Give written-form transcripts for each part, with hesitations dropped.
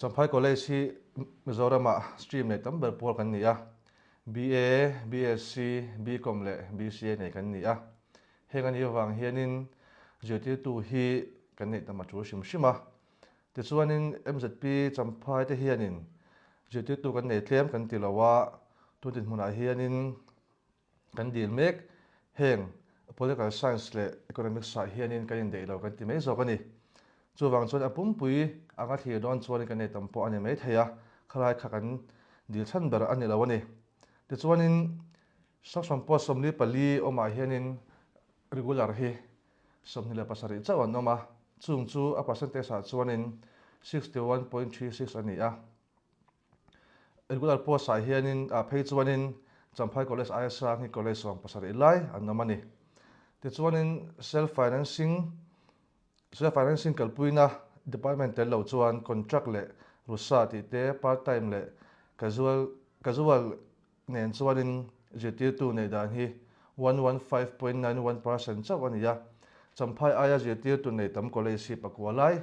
Champhai College hi Mizorama stream nei tam ber pawl kan ni a, BA, BSc, BCom leh BCA nei kan ni a. Heng a nih avang hianin zirtirtu hi kan neih tam a tul hrim hrim a. Tichuanin MZP Champhai te hianin zirtirtu kan nei tlem kan ti lo a, tun dinhmunah hianin kan dil mek. Heng Political Science leh Economics ah hianin kan indeih lo kan ti mai zawk a ni. Chuvang chuan a pumpui anga thlir dawn chuanin kan ei tam pawh a ni mai thei a, khalai kha kan dil chhan ber a ni lo a ni. Tichuanin Sanction Post 44 awmah hianin regular hi 27 chauh an awm a, chung chu a percentage ah chuanin 61.36 a ni a. Regular post ah hianin ah phei chuanin Champhai College aia sang hi college 70 lai an awm a ni. Tichuanin self financing self financing kalpuina department tel lo chuan contract leh rusa tih te part time leh casual casual nen chuanin zirtirtu neih dan hi 115.91% chauh a ni a. Champhai aia zirtirtu nei tam college hi pakua lai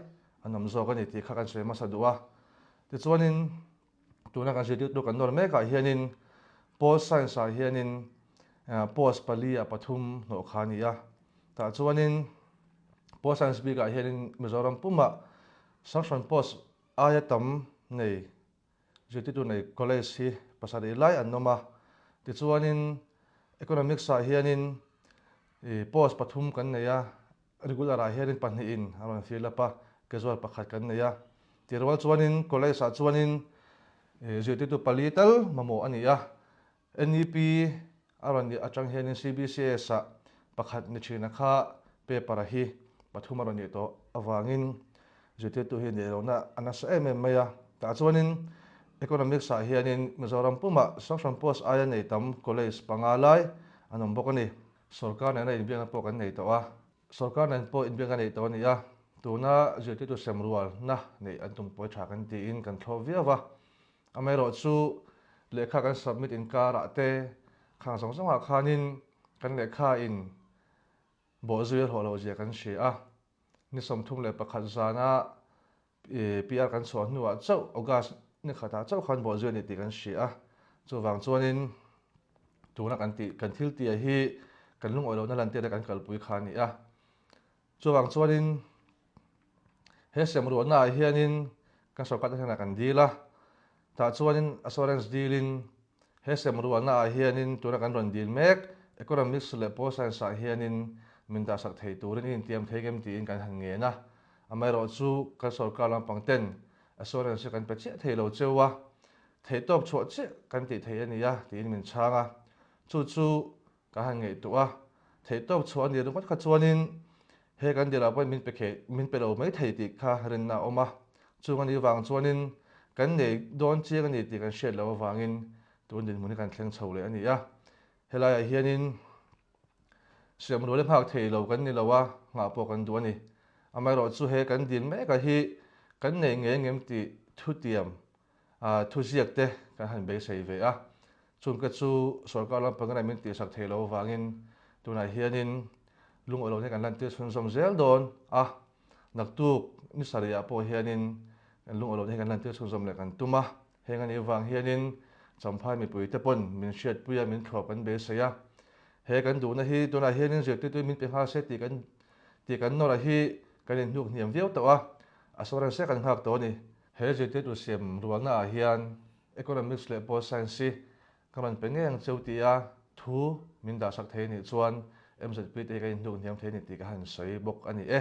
an awm zawk a ni tih kha kan sawi hmasa duh a. Tichuanin tuna kan zirtirtu kan nawr mekah hianin Pol Science ah hianin post pali ah pathum hnawh kha a ni a. Tah chuanin Pol Science bikah hianin Mizoram pumah Sanction post aia tam nei zirtirtu nei college hi pasarih lai an awm a. Tichuanin Economics ah hianin post pathum kan nei a. Regular ah hianin pahnihin a rawn fill up a, casual pakhat kan nei a. Tih rual chuanin college ah chuanin zirtirtu pali tal mamawh a ni a. NEP a rawn nih atang hianin CBCS ah pakhat ni thina kha paper a hi pathum a rawn nih tawh avangin zirtirtu hi neih lohna a nasa em em mai a. Tah chuanin Economics ah hianin Mizoram pumah Sanction Post aia nei tam college panga lai an awm bawk a ni. Sorkar nena inbiakna pawh kan nei tawh a, sorkar nen pawh inbiakna neih tawh a ni a, tuna zirtirtu sem rualna neih an tum pawi tha kan tiin kan thlawp viau a. Amaherawhchu lehkha kan submit inkarah te khang zawng zawngah khanin kan lehkha in bawhzui a hlawh loh zia kan hria a, ni 31 zana PR kan chhuah hnuah chauh August ni khatah chauh khan bawhzui a ni tih kan hria a, chuvang chuanin tuna kan tih kan thil tih hi kan lungawi lohna lantir kan kalpui kha a ni a. Chuvang chuanin he semruahna ah hianin kan sorkar te hnenah kan dil a, tah chuanin assurance dilin He semruahna ah hianin tuna kan rawn dil mek Economics leh Pol Science ah hianin min dahsak thei turin i intiam thei ngem tiin kan han ngen a. Amaherawh chu kan sorkar lampang ten assurance hi kan pe chiah thei lo cheu a, theihtawp chhuah chiah kan tih thei a nia tiin min chhang a. Chu chu Ka han ngaihtuah a, theihtawp chhuah a nih ringawt kha chuanin he kan dilah pawhin min pe kheh min pe lo mai thei tih kha rinna a awm a. Chung a nih vang chuanin kan nei dawn chiang a ni tih kan hriat loh avangin tun dinhmun hi kan thleng chho leh a ni a. Helaiah hianin siamrual hi nghak thei lo kan ni lo a, nghah pawh kan duh a ni. Amaherawhchu he kan dil mek ah hi kan nei ngei ngem tih thutiam Thuziak te kan han beisei ve a, chungte chu sorkar lampangin a min tihsak thei lo avangin tunah hianin lungawi lohna kan lantir chhunzawm zel dawn a, naktuk ni sarihah pawh hianin kan lungawi lohna hi kan lantir chhunzawm leh kan tum a, heng a nih avang hianin Champhai mipuite pawn min hriatpui a, min thlawp kan beisei a, he kan duhna hi tunah hianin zirtirtu min pe nghal se tih kan tih kan nawrh hi kan inhnuk hniam viau tawh a, a sawreng se kan nghak tawh a ni. He zirtirtu siam rualna ah hian Economics leh Pol Science hi ka rawn pe ngei ang cheu tia thu min dahsak thei anih chuan MZP te hi ka inhnuk hniam thei a ni tih ka han sawi bawk a ni e.